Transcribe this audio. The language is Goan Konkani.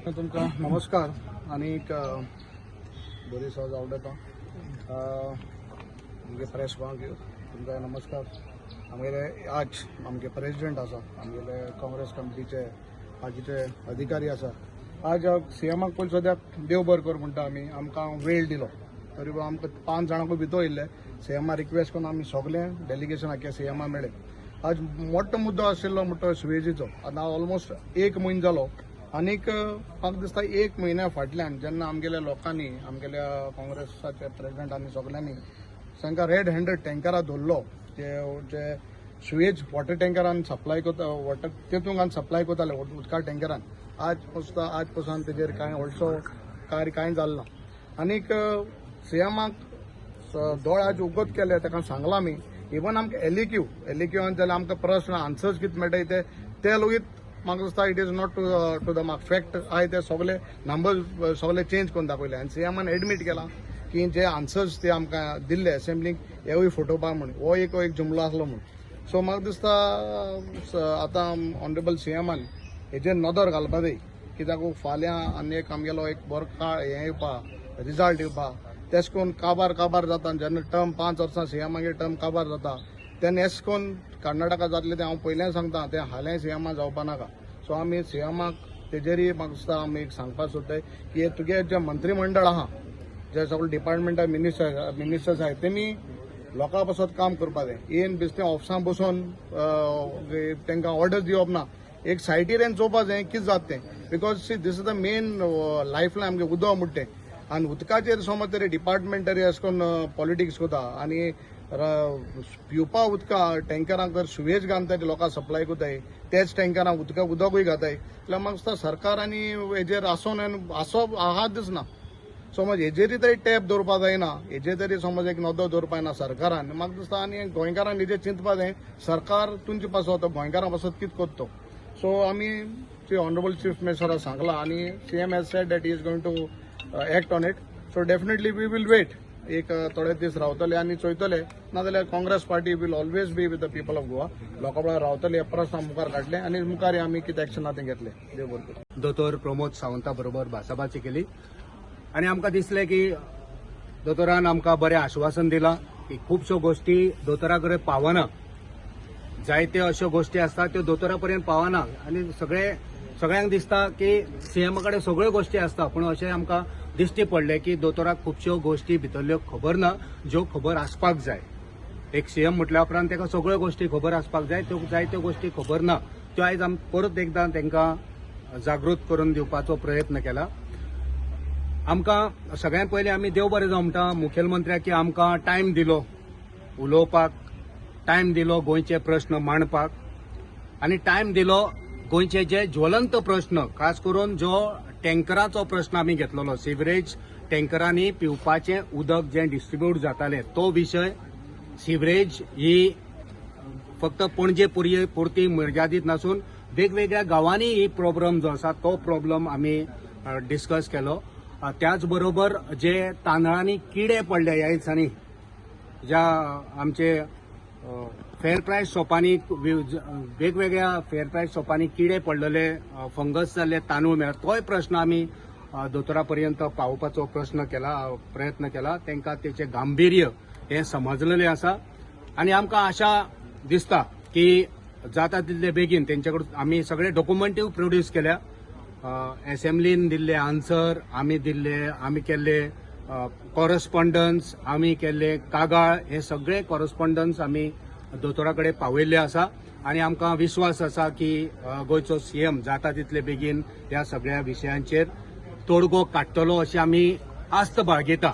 तुमकां नमस्कार आनीक बरी सहज आवडटा आमगे प्रेस बांक तुमकां नमस्कार. आमगेले आज आमगे प्रेसिडेंट आसा, आमगेले काँग्रेस कमिटीचे बाकीचे अधिकारी आसा. आज सीएमाक पयलीं सद्याक देव बरें कर म्हणटा आमी, आमकां वेळ दिलो तरी पूण आमकां 5 जाणांकूय भितर येयल्ले. सीएमा रिक्वेस्ट करून आमी सगळे डेलिगेशन आख्या सीएमा मेळ्ळे. आज मोठो मुद्दो आशिल्लो म्हणटा सुवेजीचो. आतां ऑलमोस्ट एक म्हयनो जालो आनीक म्हाका दिसता एक म्हयन्या फाटल्यान जेन्ना आमगेल्या लोकांनी, आमगेल्या काँग्रेसाच्या प्रेसिडेंटांनी सगल्यांनी तांकां रेड हँडेड टँकरां धरलो, जे जे सुवेज वॉटर टँकरान सप्लाय करता, वॉटर तेतूंक सप्लाय करताले उदका टँकरान. आज पसून आज पसून तेजेर कांय व्हडसो कार्य कांय जालें ना. आनीक सीएमाक दोळे आज उगत केले, ताका सांगलां आमी. इवन आमकां एलएक्यूआन जाल्यार आमकां प्रश्न आन्सर्स कितें मेळटाय ते ते लेगीत म्हाका दिसता it is not to the mark. Fact आहाय ते सगळे नंबर सगळे चेंज करून दाखयले आनी सीएमान एडमीट केलां की जे आन्सर्स ते आमकां दिल्ले असेंब्लीक हेवूय फोटो पा म्हूण, हो एक एक जुमलो आसलो म्हूण. सो म्हाका दिसता आतां ऑनरेबल सीएमान हेजेर नदर घालपा जाय, कित्याक फाल्यां आनी एक आमगेलो एक बरो काळ हें येवपा, रिजल्ट येवपा. तेश कोन काबार काबार जाता जेन्ना टर्म 5 वर्सां सीएमागेर टर्म काबार जाता तेन्ना एश कोन कर्नाटका जातलें तें हांव पयल्यान सांगता, तें हाल्यां सीएमा जावपा नाका. सो आमी सीएमाक तेजेरय म्हाका दिसता आमी एक सांगपाक सोदताय की तुगे जें मंत्रीमंडळ आहा, जे सगळे डिपार्टमेंटा मिनिस्टर्स आहाय, तेमी लोकां पासत काम करपा जाय. एन बेश्टें ऑफिसां बसोन तांकां ऑर्डर्स दिवप ना. एक सायटीर येवन चोवपा जाय कितें जाता तें, because see, this is the main life line आमगे उदक म्हणटा तें. आनी उदकाचेर समज तरी डिपार्टमेंट तरी अशें करून पॉलिटिक्स करता आनी पिवपा उदका टँकरांक जर सुवेज घालून तरी लोकांक सप्लाय करताय, तेच टँकरांक उदका उदकूय घाताय जाल्यार म्हाका दिसता सरकार आनी हेजेर आसोन आसो आहात दिसना. समज हेजेरय तरी टॅप दवरपा जायना, हेजेर तरी समज एक नदर दवरपा जायना सरकारान म्हाका दिसता. आनी गोंयकारान हेजेर चिंतपा जाय, सरकार तुमचे पासत, गोंयकारां पासत कितें करता तो. सो आमी ऑनरेबल चीफ मिनिस्टराक सांगलां आनी CM has said that is going to act on it. So definitely we will wait. एक थोडे दीस रावतले आनी चोयतले, नाजाल्यार Congress party will always be with the people of Goa. लोकां बरोबर रावतले. हे प्रस्न मुखार काडले आनी मुखार आमी कितें एक्शन आहा तें घेतले. देव बरें करूं. दोतोर प्रमोद सावंता बरोबर भासाभासी केली आनी आमकां दिसलें की दोतोरान आमकां बरें आश्वासन दिलां की खुबश्यो गोश्टी दोतोरा कडेन पावना, जायत्यो अश्यो गोश्टी आसता त्यो दोतोरा पर्यंत पावना आनी सगळे सगळ्यांक दिसता की सीएमा कडेन सगळ्यो गोश्टी आसता, पूण अशें आमकां दिश्टी पडलें की दोतोराक खुबश्यो गोश्टी भितरल्यो खबर ना, ज्यो खबर आसपाक जाय. एक सीएम म्हटल्या उपरांत ताका सगळ्यो गोश्टी खबर आसपाक जाय, त्यो जायत्यो गोश्टी खबर ना, त्यो आयज आमी परत एकदां तांकां जागृत करून दिवपाचो प्रयत्न केला. आमकां सगळ्यांत पयलीं आमी देव बरें जावं म्हणटा मुखेलमंत्र्याक की आमकां टायम दिलो उलोवपाक, टायम दिलो गोंयचे प्रश्न मांडपाक आनी टायम दिलो गोंयचे जे ज्वलंत प्रश्न, खास करून जो टँकराचो प्रश्न आमी घेतलेलो, सिवरेज टँकरांनी पिवपाचें उदक जें डिस्ट्रिब्यूट जातालें तो विशय. सिवरेज ही फक्त पणजे पुरती मर्यादीत नासून वेगवेगळ्या गांवांनी ही प्रॉब्लम जो आसा तो प्रॉब्लम आमी डिस्कस केलो. त्याच बरोबर जे तांदळांनी किडे पडले ह्या दिसांनी, ज्या आमचे फेर प्रायस शॉपांनी, वेगवेगळ्या फेर प्रायस शॉपांनी किडे पडलेले, फंगस जाल्ले तांदूळ मेळ्ळा, तोय प्रश्न आमी दोतोरा पर्यंत पावोवपाचो प्रश्न केला, प्रयत्न केला. तांकां तेचें गांभीर्य हें समजलेलें आसा आनी आमकां आशा दिसता की जाता तितले बेगीन तेंचे कडेन आमी सगळे डॉक्युमेंटूय प्रोड्यूस केल्या, एसेंब्लीन दिल्ले आन्सर, आमी दिल्ले, आमी केल्ले कॉरस्पॉन्डन्स, आमी केल्ले कागाळ, हे सगळे कॉरस्पॉन्डन्स आमी दोतोरा कडेन पावयल्ले आसा आनी आमकां विस्वास आसा की गोंयचो सीएम जाता तितले बेगीन ह्या सगळ्या विशयांचेर तोडगो काडटलो अशी आमी आस्त बाळगिता.